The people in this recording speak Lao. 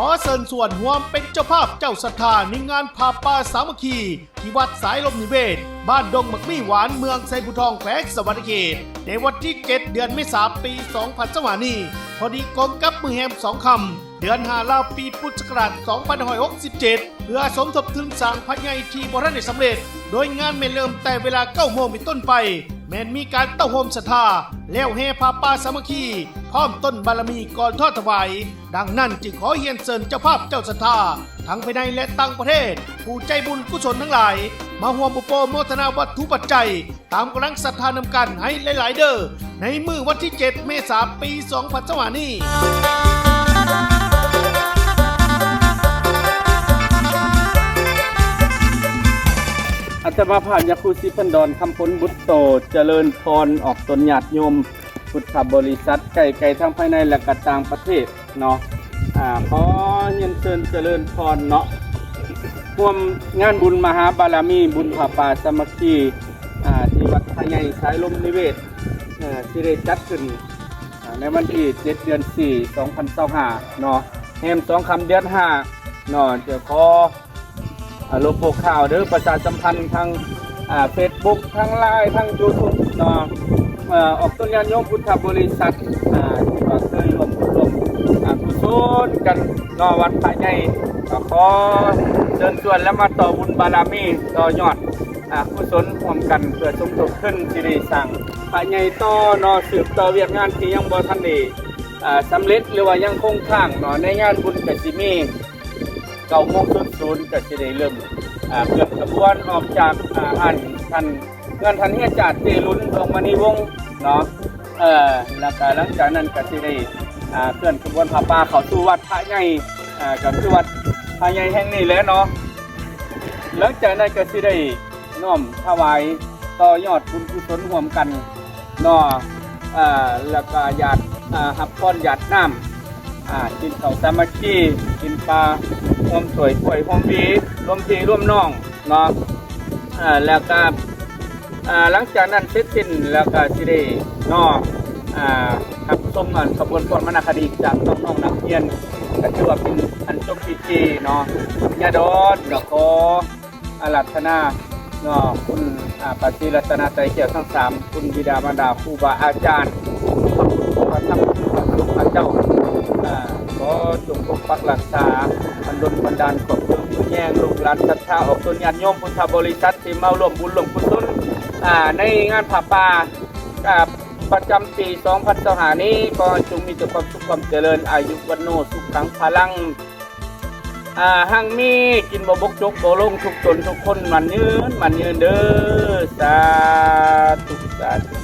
ຂໍເຊີນຊວນຮ່ວມເປັນເຈົ້າພາບເຈົ້າສັດທາໃນງານຜ້າປ່າສາມັກຄີ ທີ່ວັດສາຍລົມນິເວດ ບ້ານດົງໝາກມີຫວານ ເມືອງໄຊພູທອງ ແຂວງສະຫວັນນະເຂດ ໃນວັນທີເຈັດ ເດືອນເມສາ ປີສອງພັນຊາວຫ້ານີ້ ພໍດີກົງກັບມື້ແຮມສອງຄ່ຳ ເດືອນຫ້າລາວ ປີພຸດທະສັກກະລາດສອງພັນຫ້າຮ້ອຍຫົກສິບເຈັດ ເພື່ອສົມທົບທຶນສ້າງພະໃຫຍ່ທີ່ບໍ່ທັນໄດ້ສຳເລັດ, ໂດຍງານແມ່ນເລີ່ມແຕ່ເວລາເກົ້າໂມງເປັນຕົ້ນໄປ ແມ່ນມີການເຕົ້າໂຮມສັດທາ ແລ້ວແຫ່ຜ້າປ່າສາມັກຄີ ພ້ອມຕົ້ນບາລະມີກ່ອນທອດຖວາຍ. ດັ່ງນັ້ນຈຶ່ງຂໍຮຽນເຊີນເຈົ້າພາບເຈົ້າສັດທາ ທັງພາຍໃນ ແລະ ຕ່າງປະເທດ ຜູ້ໃຈບຸນກຸສົນທັງຫຼາຍ ມາຮ່ວມອຸປະໂມທະນາວັດຖຸປັດໄຈ ຕາມກຳລັງສັດທານຳກັນໃຫ້ຫຼາຍໆເດີ້ ໃນມື້ວັນທີເຈັດ ເມສາ ປີສອງພັນຊາວຫ້ານີ້. ອາດຕະມາພາບ ຍາຄູ ສີພັນດອນ ຄຳພົນ ບຸດໂຕ ຈະເລີນພອນ ອອກຕົນຍາດໂຍມ ພຸດທະບໍລິສັດ ໃກ້ໄກທັງພາຍໃນ ແລະ ກະຕ່າງປະເທດເນາະ ອາ ຂໍຮຽນເຊີນຈະເລີນພອນເນາະ ຮ່ວມງານບຸນມະຫາບາລະມີ ບຸນຜ້າປ່າສາມັກຄີ ອາ ທີ່ວັດພະໃຫຍ່ສາຍລົມນິເວດ ເອີ ທີ່ໄດ້ຈັດຂຶ້ນ ອາ ໃນວັນທີເຈັດ ເດືອນສີ່ ສອງພັນຊາວຫ້າເນາະ ແຮມສອງຄ່ຳເດືອນຫ້າເນາະ ຈະຂໍ ອາ ລົບໂພກຂ່າວເດີ້ ປະຊາສຳພັນທາງ ອາ ເຟສບຸກ ທາງລາຍ ທາງຢູທູບເນາະ ເອີ ອອກຕົນຍາດໂຍມພຸດທະບໍລິສັດ ອາ ທີ່ວ່າເຄີຍຮ່ວມບຸນຮ່ວມ ອາ ກຸສົນກັນເນາະ ວັດພະໃຫຍ່ ກໍຂໍເຊີນຊວນ ແລະ ມາຕໍ່ບຸນບາລະມີ ຕໍ່ຍອດ ອາ ກຸສົນຮ່ວມກັນ ເພື່ອສົມທົບທຶນຊິໄດ້ສ້າງພະໃຫຍ່ຕໍ່ເນາະ ສືບຕໍ່ວຽກງານທີ່ຍັງບໍ່ທັນໄດ້ ອາ ສຳເລັດ ຫຼືວ່າຍັງຄົງຄ້າງເນາະ ໃນງານບຸນກະຊິມີ ເກົ້າໂມງສູນສູນ ກະຊິໄດ້ເລີ່ມ ອາ ເຄື່ອນຂະບວນອອກຈາກ ອາ ອັນ ທ່ານ ເຮືອນທ່ານເຮຍຈາດ ເຕລຸນ ດວງມະນີວົງ ເນາະ ເອີ ແລ້ວກະຫຼັງຈາກນັ້ນກະຊິໄດ້ ອາ ເຄື່ອນຂະບວນຜ້າປ່າເຂົ້າສູ່ວັດພະໃຫຍ່ ອາ ກະຄືວັດພະໃຫຍ່ແຫ່ງນີ້ແຫຼະເນາະ ຫຼັງຈາກນັ້ນກະຊິໄດ້ນ້ອມຖວາຍຕໍ່ຍອດບຸນກຸສົນຮ່ວມກັນ ເນາະ ເອີ ແລ້ວກະຢາດ ເອີ ຮັບພອນຢາດນ້ຳ ອາ ກິນເຂົ້າສາມັກຄີ ກິນປາຮ່ວມຖ້ວຍຖ້ວຍຮ່ວມຫວີ ຮ່ວມພີ່ຮ່ວມນ້ອງເນາະ ເອີ ແລ້ວກະ ອາ ຫຼັງຈາກນັ້ນເສັດສິ້ນແລ້ວກະຊິໄດ້ເນາະ ອາ ຮັບຊົມອັນຂະບວນພວງມະນາຄະດີຈາກນ້ອງໆນັກຮຽນ ກະຖືວ່າເປັນອັນຈົບພິທີເນາະ ຍາດອນ ແລ້ວຂໍ ອາລາທະນາເນາະ ຄຸນ ອາ ພະສີລັດຕະນະໄຕແກ້ວທັງສາມ ຄຸນບິດາມານດາ ຄູບາອາຈານ ພະພຸດ ພະທຳ ພະສົງ ພະເຈົ້າ ອາ ຂໍຈົ່ງປົກປັກລັກສາ ບັນດົນບັນດານ ຄອບຄົວ ໝູ່ແຍງ ລູກຫຼານສັດທາ ອອກຕົນຍາດໂຍມ ພຸດທະບໍລິສັດ ທີ່ມາຮ່ວມບຸນຮ່ວມກຸສົນ ອາ ໃນງານຜ້າປ່າ ອາ ປະຈຳປີສອງພັນຊາວຫ້ານີ້ ຂໍຈົ່ງມີແຕ່ຄວາມສຸກຄວາມຈະເລີນ ອາຍຸ ວັນໂນ ສຸຂັງ ພະລັງ ອາ ຮັ່ງມີ ກິນບໍ່ບົກຈົກບໍ່ລົງ ທຸກຕົນທຸກຄົນໝັ້ນຍືນໝັ້ນຍືນເດີ້ ສາທຸ ສາທຸ.